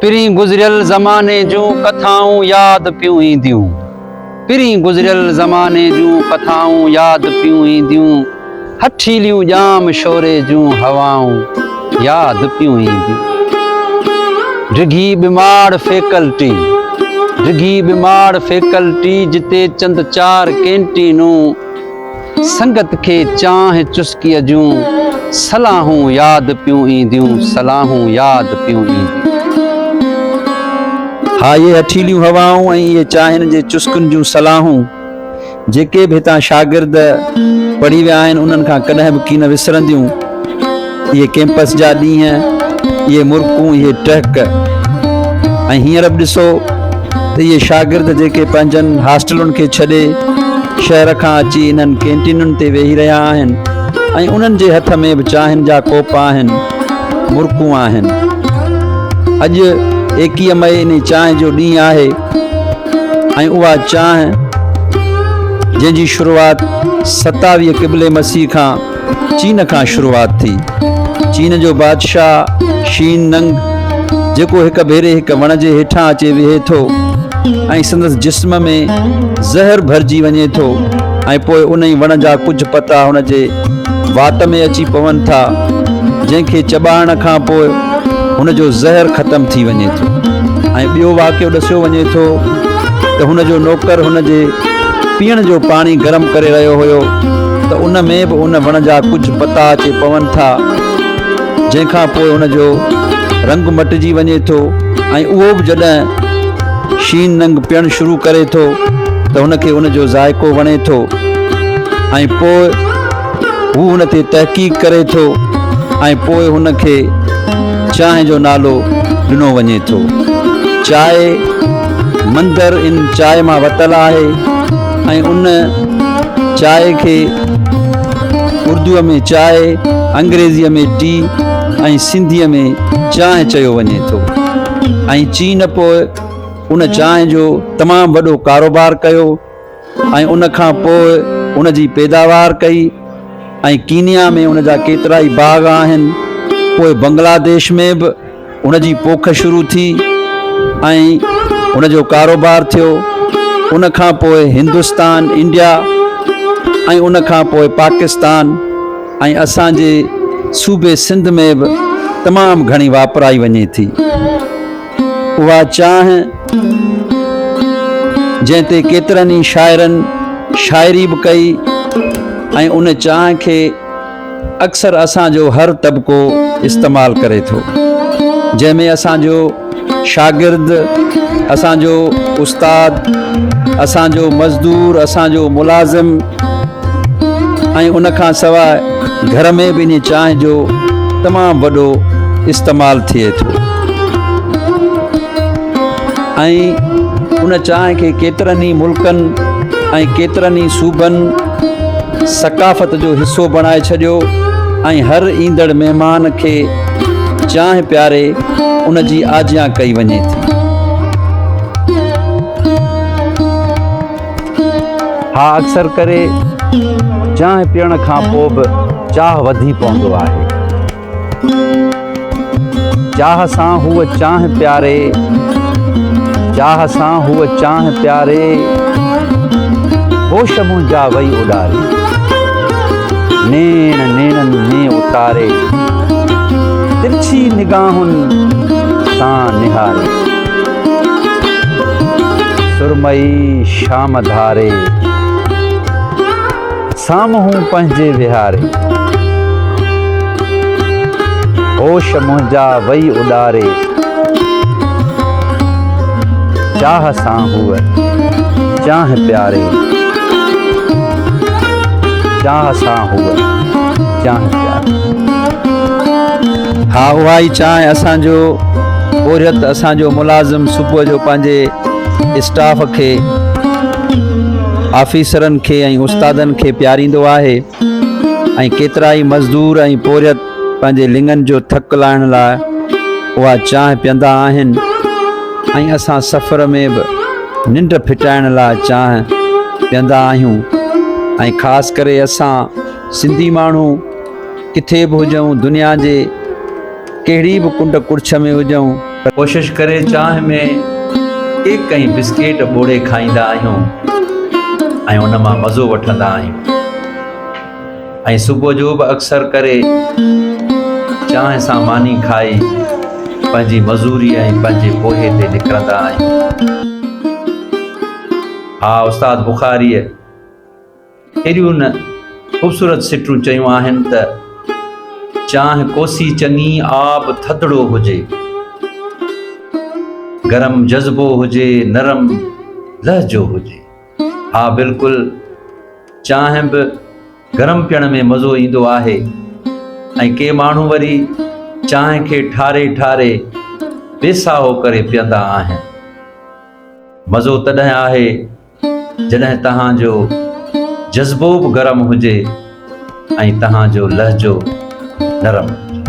پرين گذريل زماني جون ڪٿائون ياد پيون اينديون. پرين گذريل زماني جون ڪٿائون ياد پيون اينديون. هٺيليون ڄام شوري جون هوائون ياد پيون اينديون. ڊگهي ٻماڙ فيڪلٽي، ڊگهي ٻماڙ فيڪلٽي جتي چند چار ڪينٽينون، سنگت کي چانهه چسڪيء جون صلاحون ياد پيون اينديون، صلاحون ياد پيون اينديون. ها اهي هٺيليون هوائون ۽ اهي چانهن جي چسڪن جون صلاحون جيڪي به هتان شاگرد پڙهي ويا آهن انهن کان ڪڏهن به ڪين وسرنديون. اهي ڪيمپس جا ڏينهن، اهي مرڪون، اهي ٽهڪ ۽ هينئر به ڏسو ته اهي شاگرد جيڪي پنهنجن هاسٽلن کي ڇڏي شهر کان اچي انهن ڪينٽينن تي ويهي رهيا آهن ۽ انهن جي هٿ ۾ به چانهن جا ڪوپ آهن، مرڪون آهن. اڄ ايڪيهه مئي انهي چانهه جو ڏينهن آهي ۽ اها چانهه جنهن جي شروعات ستاويهه قبل مسيح کان چين کان شروعات ٿي. چين جو بادشاهه شين ننگ جيڪو هڪ ڀيري هڪ وڻ جي هيٺان اچي ويهي ٿو ۽ سندس جسم ۾ زهر ڀرجي وڃي ٿو ۽ پوء انهي وڻ جا ڪجهه پتا هن جي وات ۾ اچي پون ٿا جنهن کي چٻاڙڻ کان پوء هن جو زهر ختم ٿي وڃي ٿو ۽ ٻيو واقعو ڏسيو وڃي ٿو ته هن جو نوڪر هن جي پيئڻ جو پاڻي گرم ڪري رهيو هيو ته ان ۾ به ان وڻ جا ڪجهه پتا اچي پون ٿا، جنهن کان پوء ان جو رنگ مٽجي وڃي ٿو ۽ اهو به جڏهن شين ننگ پيئڻ شروع ڪري ٿو ته هن کي ان جو ذائقو وڻي ٿو ۽ پوء هو ان تي تحقيق ڪري ٿو ۽ پوء هن کي چانهه جو نالو ڏنو وڃي ٿو. چاء مندر ان چاء مان ورتل آهي ۽ ان چاء کي اردوء ۾ چاء، انگريزيء ۾ ٽي ۽ سنڌيء ۾ چانهه چيو وڃي ٿو ۽ چين پوء ان چانهه جو تمام وڏو ڪاروبار ڪيو. ۽ ان کان پوء ان جي پيداوار ڪئي ۽ ڪينيا ۾ ان جا ڪيترائي باغ آهن. پوء بنگلاديش ۾ به ان جي پوک شروع ٿي ۽ ان جو ڪاروبار ٿيو. ان کان پوء هندستان، انڊيا، ۽ ان کان پوء پاڪستان ۽ اسان جي صوبي سنڌ ۾ به تمام گهڻي واپرائي وڃي ٿي. اها چانهه جنهن تي ڪيترن ئي شاعرن شاعري به ڪئي ۽ ان چانهه کي اڪثر اسان جو هر طبقو استعمال ڪري ٿو جنهن ۾ اسان جو شاگرد اسان جو استاد اسان جو مزدور اسان جو ملازم ۽ ان کان سواء گهر ۾ به انهي چانهه جو تمام وڏو استعمال ٿئي ٿو ۽ ان چانهه کي ڪيترن ئي ملڪن ۽ ڪيترن ئي صوبن ثقافت جو حصو بڻائي ڇڏيو ۽ هر ايندڙ مهمان کي چانهه پياري ان جي آجيان ڪئي وڃي ٿي. ها اڪثر ڪري چانهه پيئڻ کان پوء به چاهه وڌي پوندو آهي. چاهه سان هوء چانهه پياري، چاهه سان هوء چانهه پياري، هوش منهنجا وئي اڏاري، نيڻ نيڻن ۾ اتاري، ترڇي نگاهن سان نهاري. سرمئي شام ڌاري، سامهون پنهنجي ويهاري. هوش منهنجا وئي اڏاري، چاهه سان هوء چانهه پياري، چاهه سان هوء چانهه پياري. ها اها ئي چانهه اسان جو پورهيت اسان جو ملازم صبح جو پنهنجي اسٽاف کي، آفيسرن کي ۽ استادن کي پياريندو آهي ۽ ڪيترائي مزدور ۽ پورهيت پنهنجي لڱن جو ٿڪ لاهڻ لاء اها چانهه پيئندا آهن ۽ اسان سفر ۾ به ننڊ ڦٽائڻ لاء چانهه پيئندا آهيون ۽ خاص ڪري اسان سنڌي ماڻهو ڪٿي به هجون دنيا جي ڪهڙي به ڪنڊ ڪڙڇ ۾ هجون ڪوشش ڪري چانهه ۾ ڪيڪ ۽ بسڪيٽ ٻوڙي کائيندا آهيون ۽ ان مان مزو وٺندا آهيون ۽ صبح جو به اڪثر ڪري چانهه سان ماني کائي پنهنجي مزوري ۽ پنهنجي پوهي تي نڪرندا آهيون. ها استاد بخاريء اهڙيون نه خوبصورت سٽون چيون آهن ته، چانهه ڪوسي چڱي آب ٿڌڙو هجي، گرم جذبو هجي نرم لهجو هجي. ها بلڪل چانهه به گرم پيئڻ ۾ مزو ايندو آهي ۽ ڪي ماڻهو وري چانهه کي ٺاري ٺاري بيساهو ڪري پيئندا آهن. مزو تڏهن آهي جڏهن توهان جو جذبو به گرم هجي ۽ توهان جو لهجو نرم هجي.